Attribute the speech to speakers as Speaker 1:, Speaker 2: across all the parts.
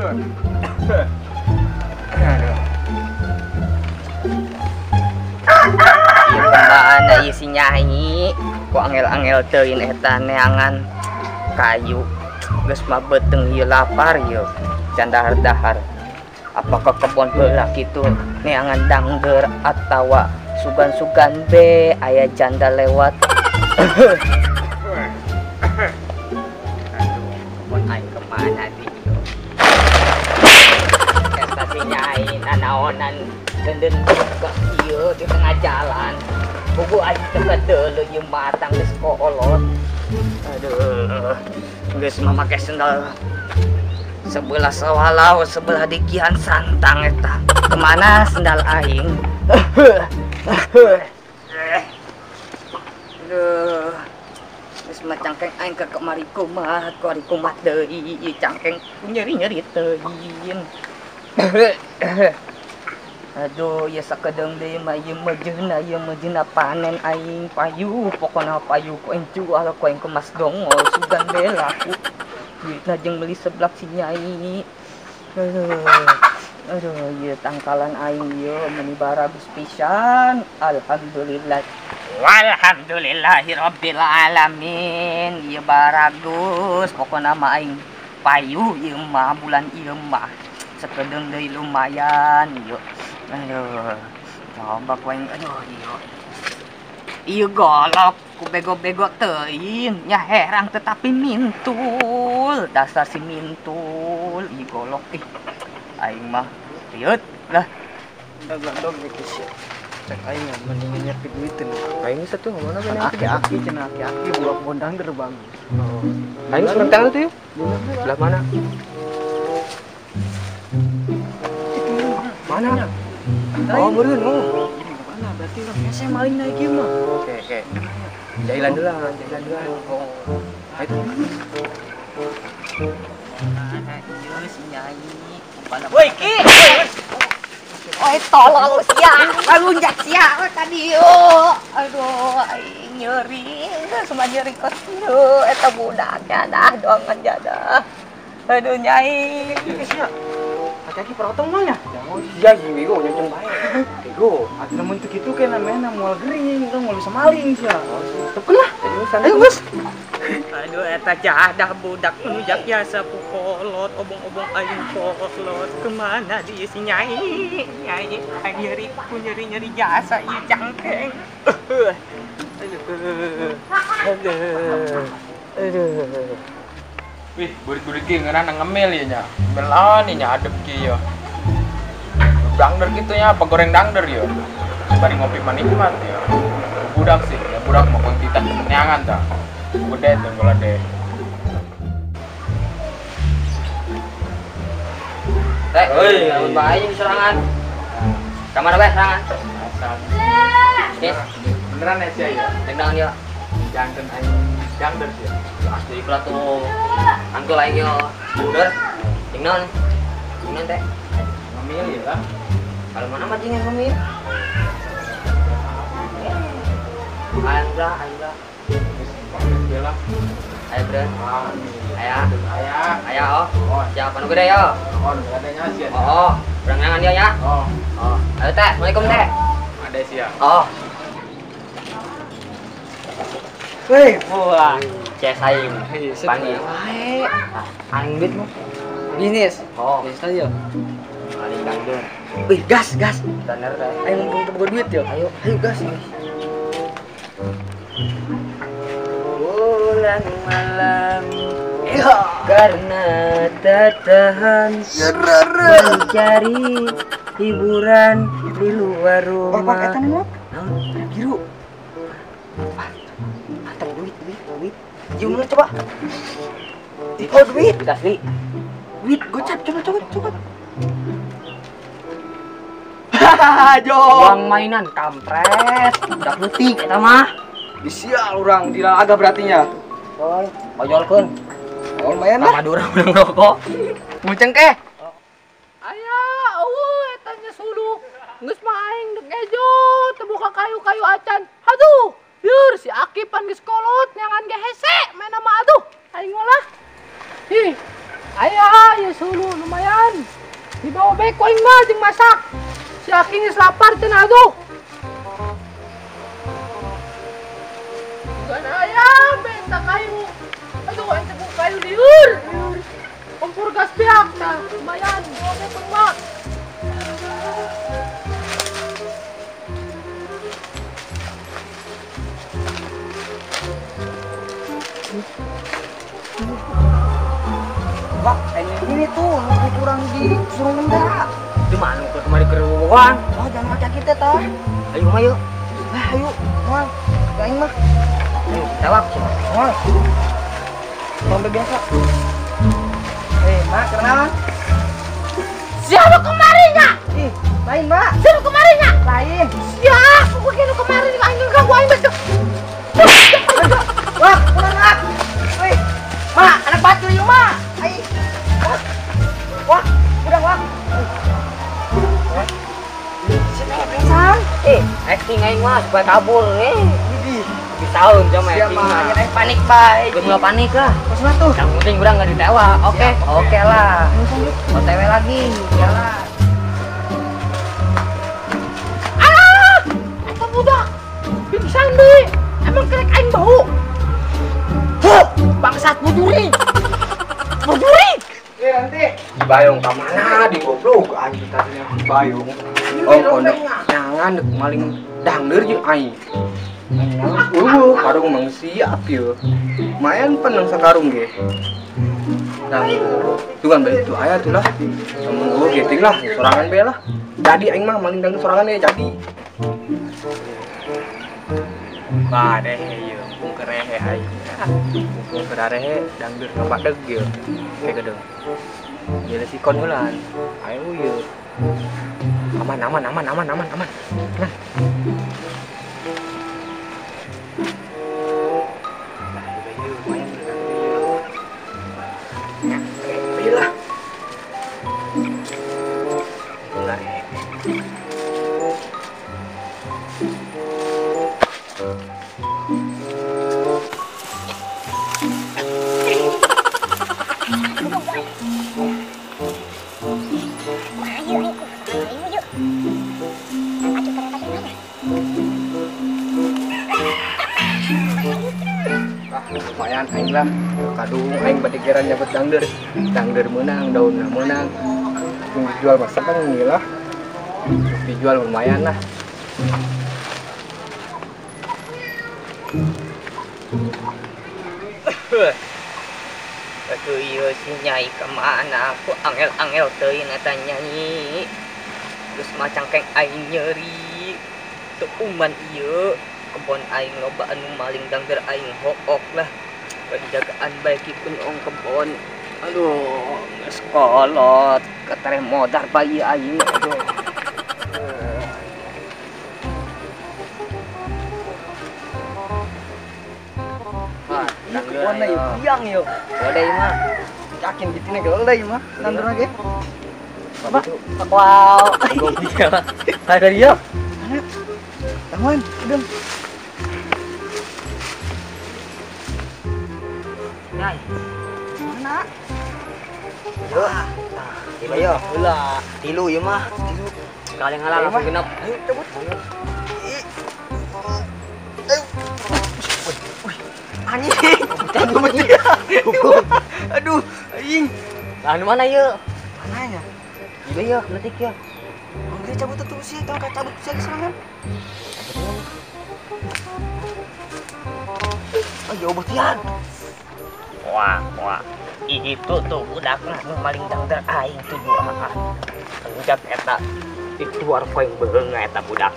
Speaker 1: Aduh. Kembaan ieu si Nyai ku angel-angel teuing eta neangan kayu geus mah beuteung ieu lapar ieu can dahar-dahar. Apa ke kebon heula kitu neangan dangder atawa sugan-sugan be aya janda lewat. Aduh, kebon aing kemana di ieu? Eta si Nyai nanaonan denden buka ieu di tengah jalan. Buku aing teu kadeuleu ieu matang geus kolot. Aduh, geus mah make sendal sebelah sawalau sebelah dikian santang eta. Kemana sendal aing? Aduh, geus mah cangkeng aing ke kemari kumat, kuari kumat deui ieu cangkeng nyeri-nyeri teuing. Aduh, ya sakedeung deui mah ieu mejeuna panen aing payu, pokona payu ku aing jual ku aing kemas dongol sugan be laku. Duitna jeung meuli seblak si Nyai. Aduh, aduh, ieu tangkalan aing ieu meuni baragus pisan. Alhamdulillah. Walhamdulillahirabbil alamin. Ieu baragus, pokona mah aing payu ieu mah bulan ieu mah. Sakedeung deui lumayan ieu. Aduh, coba ku aing, aduh ieu. Ieu golok ku bego-bego teuing, nya herang tetapi mintul. Dasar si mintul, ieu golok ih. Aing mah rieut lah.
Speaker 2: Dog geus ya. Cek aing mendingan nyerpi duiteun.
Speaker 3: Aing satu mana bener
Speaker 2: aki-aki cenah aki-aki buat bondang der bagus.
Speaker 3: Oh. Aing kurang tahu tuh. Belah mana? Mana? Oh, meureun oh.
Speaker 2: Mana berarti urang hese maling naik ieu mah.
Speaker 3: Oke, oke. Jalan duluan, jalan duluan. Oh. Ayo.
Speaker 1: Mana ieu si Nyai? Woi, Ki. Oi, tolol sia. Lunjak sia tadi yo. Aduh, aing nyeri. Semua nyeri kos eta budaknya dah doangan jadah. Aduh, Nyai.
Speaker 2: Sia. Hati-hati perotong mah nya.
Speaker 3: Sia sih bego nyenceng bae. Bego.
Speaker 2: Atuh lamun teu kitu ke namanya moal gering, urang moal bisa maling sia. Tepkeun lah.
Speaker 3: Ayo, Bos.
Speaker 1: Aduh, eta jadah budak nujak jasa ku kolot, obong-obong aing kolot. Kemana dia si Nyai? Nyai, aing nyeri, ku nyeri-nyeri jasa ieu cangkeng. Aduh. Aduh. Aduh.
Speaker 4: Wih, burit-burit ki ngeunah ngemil ya nya. Ngemil naon nya adep ki ya. Dangder gitu nya, apa goreng dangder ya. Bari ngopi mah nikmat ya. Budak sih, ya budak mau titah neangan tah. Gede tuh bola deh.
Speaker 1: Teh, oi, lamun bae jeung serangan. Ka mana bae serangan? Yes.
Speaker 4: Beneran ya sia ya?
Speaker 1: Tenang ya.
Speaker 4: Jangan aing dangder sih.
Speaker 1: Asli pula tuh. Angkel aing yo. Dangder. Jeung naon? Jeung naon teh?
Speaker 4: Ngemil ya lah.
Speaker 1: Kalau mana mah jeung ngemil? Aing lah, aing lah. Ayo bro, ayah, ayah, ayah oh, siapa nu gede yo?
Speaker 4: Oh, adanya sih.
Speaker 1: Oh, berenangan dia ya?
Speaker 4: Oh,
Speaker 1: oh, ayo teh, assalamualaikum teh.
Speaker 4: Ada sih ya.
Speaker 1: Oh.
Speaker 2: Weh, pulang.
Speaker 1: Ces aing, panggil. Aing duit mah.
Speaker 2: Bisnis.
Speaker 1: Oh,
Speaker 2: bisnis aja.
Speaker 1: Paling dangdut.
Speaker 2: Wih, gas, gas.
Speaker 1: Bener teh.
Speaker 2: Ayo mumpung teu boga duit yo.
Speaker 1: Ayo,
Speaker 2: ayo gas.
Speaker 1: Pulang malam karena tak tahan mencari hiburan di luar rumah.
Speaker 2: Bapak eta nih, biru.
Speaker 1: Atang duit, duit, duit.
Speaker 2: Jumlah coba. Oh, duit.
Speaker 1: Asli.
Speaker 2: Duit gocap, coba, coba, coba. Hahaha, Jo.
Speaker 1: Uang mainan kampret. Udah leutik eta mah.
Speaker 2: Disial urang di agak berartinya.
Speaker 1: Oh, ojolkeun.
Speaker 2: Oh, lumayan lah.
Speaker 1: Madura menang rokok.
Speaker 2: Muceng keh.
Speaker 5: Aya, eueuh eta nya suluk. Geus mah aing dek ngejo teu buka kayu-kayu acan. Aduh, lieur si Aki pan geus kolot nyangan ge hese maena mah aduh. Aing ngolah. Ih, aya ieu sulu lumayan. Lumayan. Dibawa bae ku aing mah jeung masak. Si Aki geus lapar cenah aduh. Bukan ayam benta kayu. Aduh aing teh kayu liur. Liur. Kompor gas pihak tah lumayan dibawa bae ku aing mah.
Speaker 2: Bak, ini tuh kurang disuruh nenda.
Speaker 3: Di mana kok kemari keruan?
Speaker 2: Oh, jangan ngajak kita tah.
Speaker 1: Ayo mah yuk.
Speaker 2: Ah, ayo. Moal. Aing mah.
Speaker 1: Ayo, tewak sih.
Speaker 2: Moal. Sampai biasa. Mak, kenalan.
Speaker 5: Siapa kemarinya?
Speaker 2: Ih, lain, Mak.
Speaker 5: Siapa kemarinya?
Speaker 2: Lain.
Speaker 5: Siapa kok kemarin aing ganggu aing besok.
Speaker 2: Wah, kurang Mak. Wih. Mak, anak batu yuk, Mak. Aing. Wah, udah wah. Siapa pingsan?
Speaker 1: Acting aing mah supaya kabur Widih. Bisa jam acting mah.
Speaker 2: Aing panik bae.
Speaker 1: Geus mulai panik lah.
Speaker 2: Terus tuh.
Speaker 1: Yang penting urang enggak ditewa. Oke, oke lah. OTW lagi. Jalan.
Speaker 5: Ah! Eta budak. Pingsan deui. Emang kerek aing bau. Huh, bangsat bujuri. Bujuri.
Speaker 2: Nanti
Speaker 3: Bayong ka mana di goblok anjing tadinya Bayong. Oh, pondok nyangan dek maling dangdeur jeung aing. Eueuh, karung mang siap ieu. Lumayan penang sakarung ge. Dangdeur. Tuh kan balik tuh aya tuh lah. Mun eueuh geting lah, sorangan bae lah. Jadi aing mah maling dangdeur sorangan ge jadi. Badehe ieu, mumpung kerehe aing. Mumpung kerehe dangdeur ngapadeg ieu. Kayak gedeng. Dia sikon heula. Ayo ieu. Aman aman aman aman aman aman. Aman. Nah, ieu lah. Lumayan aing lah kadung aing badikiran nyabet dangdeur dangdeur meunang daunna meunang dijual masak kan lah dijual lumayan lah.
Speaker 1: Aduh ieu si Nyai kemana aku angel-angel teuing eta Nyai. Geus mah cangkeng aing nyeri. Teu uman ieu kebon aing loba anu maling dangdeur aing hook lah. Penjagaan bae kitu ong kebon. Aduh, geus kolot ketereh modar bayi aing aduh.
Speaker 2: Kebon na yuk, biang yuk.
Speaker 1: Boleh mah.
Speaker 2: Yakin gitu nih kalau udah mah. Nandur lagi.
Speaker 1: Apa? Wow. Ada dia.
Speaker 2: Tangan, udah.
Speaker 1: Nyai.
Speaker 2: Mana?
Speaker 1: Yo. Tilu yo. Heula. Tilu ieu mah. Tilu. Sekali ngalah langsung genep.
Speaker 2: Ayo cabut. Anjing. Aduh, anjing.
Speaker 1: Lah mana ieu?
Speaker 2: Mana ya?
Speaker 1: Ieu ya, letik ya.
Speaker 2: Angger cabut tuh sih, tong cabut sih serangan. Oh, jauh betian.
Speaker 1: Wah, wah. Itu tuh budak nu maling dangdeur aing tuh duaan. Anjat eta. Itu arep aing beheung eta budak.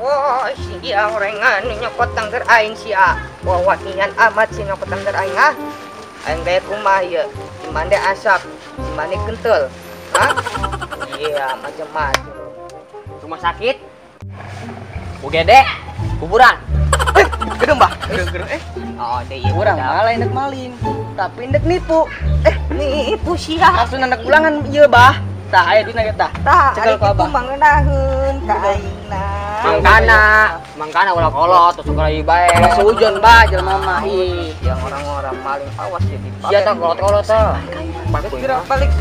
Speaker 1: Wah, si dia orengan nyokot dangdeur aing sia. Wah, wanian amat si nyokot dangdeur aing ah. Aing gaya kumaha ieu? Si mande asap, si mande kental. Hah? Iya, macam-macam. Rumah sakit? UGD, kuburan.
Speaker 2: Gedung, Bah. Gedung,
Speaker 1: Oh, deui
Speaker 2: urang malah endek maling, tapi endek nipu.
Speaker 1: Nipu sia.
Speaker 2: Langsung endek ulangan ieu, Bah. Tah aya duitna ge tah.
Speaker 1: Tah,
Speaker 2: cekel ku
Speaker 1: abah.
Speaker 2: Mah ngeunaheun ka aingna.
Speaker 1: Mangkana ulah kolot terus sekali bae.
Speaker 2: Sujon, Bah, jelema mah ih.
Speaker 1: Yang orang-orang maling awas jadi. Sia tah kolot-kolot tah.
Speaker 3: Pak.
Speaker 1: Gerak balik.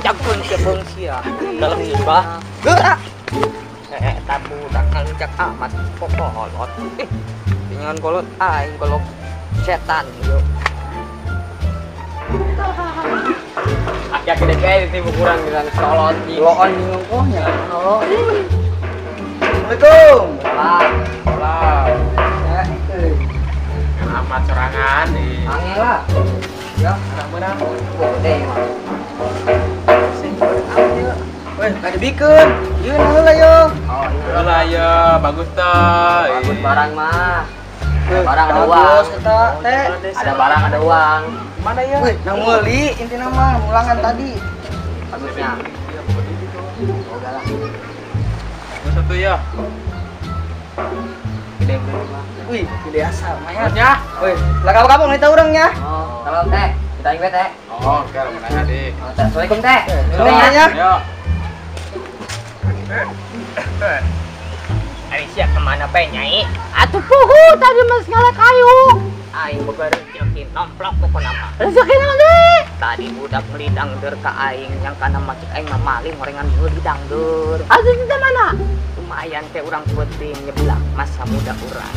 Speaker 1: Cakun sia beung sia.
Speaker 3: Dalam bah.
Speaker 1: Gerak. Eta budak ngaluncak amat pokolot. Tinggal kolot aing kolot setan yo.
Speaker 3: Aki-aki dek ini kurang di sana kolot.
Speaker 2: Loon ngongkohnya. Assalamualaikum.
Speaker 4: Salam. Amat sorangan nih.
Speaker 1: Angel lah.
Speaker 2: Ya,
Speaker 4: menang.
Speaker 1: Gede mah.
Speaker 2: Sing ya. Weh, kada bikeun. Ieu heula yo.
Speaker 1: Oh,
Speaker 4: heula yo, bagus teh.
Speaker 1: Bagus barang mah. Barang ada uang. Ada barang ada uang.
Speaker 4: Mana ya?
Speaker 2: Weh, nang meuli intina mah mulangan tadi.
Speaker 1: Bagusnya. Oh, lah.
Speaker 4: Bagus satu ya.
Speaker 1: Gede mah.
Speaker 2: Wih, gede asa lumayan.
Speaker 4: Ya.
Speaker 2: Wih, lah kamu ngita urang nya.
Speaker 1: Oh, kalau teh, kita ingat teh.
Speaker 4: Oh, oke, lamun nanya deh.
Speaker 1: Assalamualaikum teh.
Speaker 2: Assalamualaikum
Speaker 4: ya.
Speaker 1: Ari sia kemana bae nyai?
Speaker 5: Atuh puhu tadi mas ngala kayu.
Speaker 1: Aing boga rezeki nomplok pokona mah.
Speaker 5: Rezeki naon deui?
Speaker 1: Tadi budak meuli dangder ka aing yang kana macet aing mah maling horengan meuli dangder.
Speaker 5: Atuh teh mana?
Speaker 1: Lumayan teh urang penting nyeblak masa muda urang.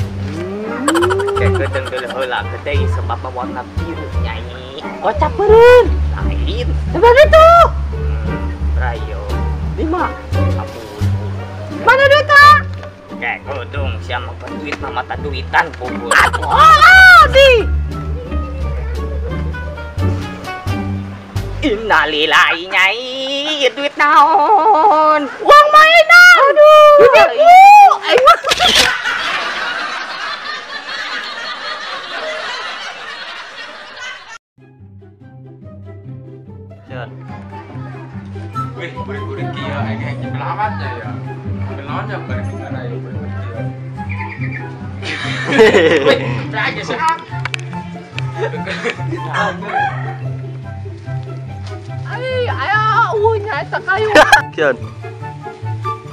Speaker 1: Kayak gedeng heula gede sebab warna biru nyai.
Speaker 5: Kocak beureun.
Speaker 1: Lain.
Speaker 5: Sebab itu.
Speaker 1: Rayo.
Speaker 5: 5.
Speaker 1: 10.
Speaker 5: Mana duitnya?
Speaker 1: Kayak gedung siapa duit mah mata duitan pukul.
Speaker 5: Oh, di.
Speaker 1: Innalillahi nyai, duit naon?
Speaker 5: Uang mainan. Aduh. Ditipu. Aing mah.
Speaker 4: Wih, burik-burik kieu aing hayang nyepel amatnya ya. Nyepel naonnya bari mana ya burik-burik kieu. Wih, aja sih.
Speaker 5: Ai, aya eueuh nya eta kayu.
Speaker 3: Kian.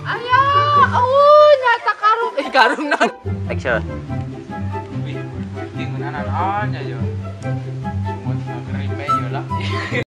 Speaker 5: Aya eueuh nya eta karung.
Speaker 3: Eh, karung naon? Action.
Speaker 4: Wih, burik-burik kieu ngeunaan naonnya ya.